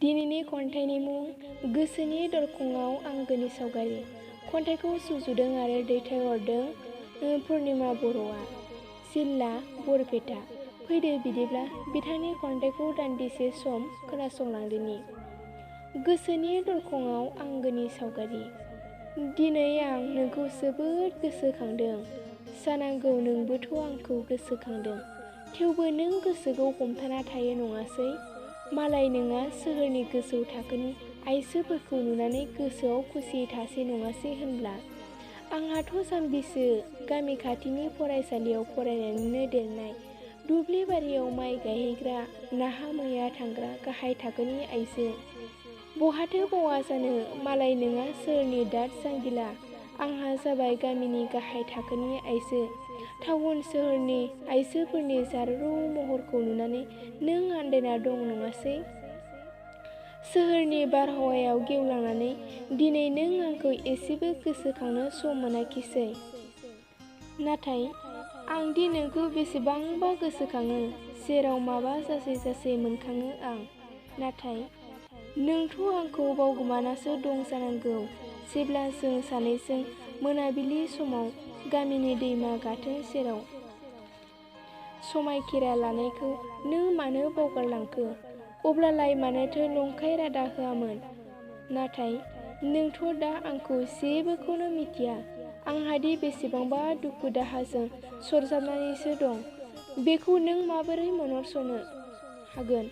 दिनैनि खन्थाइनि मुं गोसोनि दरखंआव आंगोनि सावगारि। खन्थाइखौ सुजुदों आरो दैथायहरदों पुर्णिमा बर'आ, जिल्ला बरपेटा। फैदो बिदिब्ला बिथांनि खन्थाइखौ दान्दिसे सम खोनासंलांदोनि। गोसोनि दरखंआव आंगोनि सावगारि। दिनै आं नोंखौ जोबोद गोसोखांदों, जानांगौ नोंबोथ' आंखौ गोसोखांदों। थेवबो नों गोसोखौ हमथाना थायो नङासै? मालाय नोंहा सोहोरनि गोजौ थाखोनि आइजोफोरखौ नुनानै गोसोआव खुसि थासै नङासै होनब्ला? आंहाथ' जाम्बिसो, गामि खाथिनि फरायसालियाव फरायनानैनो देरनाय, दुब्लि बारियाव माइ गायहैग्रा, नाहा मैहा थांग्रा गाहाय थाखोनि आइजो। बहाथो बावा जानो, मालाय नोंहा सोहोरनि दात जांगिला, आंहा जाबाय गामिनि गाहाय थाखोनि आइजो। टाउन सोहोरनि आइजोफोरनि जारौ महरखौ नुनानै नों आन्दायना दं नङासै? सोहोरनि बारहावायाव गेवलांनानै दिनै नों आंखौ एसेबो गोसोखांनो सम मोनाखिसै। नाथाय आं दि नोंखौ बेसेबांबा गोसोखाङो, जेराव माबा जासै मोनखाङो आं। नाथाय नोंथ' आंखौ बावगोमानासो दं जानांगौ, जेब्ला जों सानैजों मोनाबिलि समाव गामिनि दैमा गाथोन सेराव समायखिरा लानायखौ नों मानो बावगारलांखो? अब्लालाय मानोथो नंखाय रादा होआमोन? नाथाय नोंथ' दा आंखौ जेबोखौनो मिथिया, आंहादि बेसेबांबा दुखु दाहाजों सरजाबनानैसो दं, बेखौ नों माबोरै मोनहरस'नो हागोन?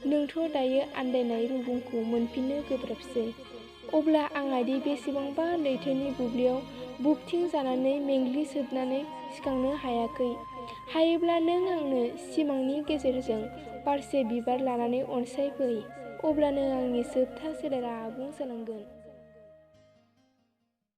नोंथ' दायो आन्दायनाय रुगुंखौ मोनफिननो गोब्राबसै। अब्ला आंहादि बेसेबांबा लैथोनि बुब्लियाव बुबथिं जानानै मेंग्लिजोबनानै सिखांनो हायाखै? हायोब्ला नों आंनो सिमांनि गेजेरजों बारसे बिबार लानानै अनसायफै, अब्लानो आंनि जोबथा सोलेरा आबुं जालांगोन।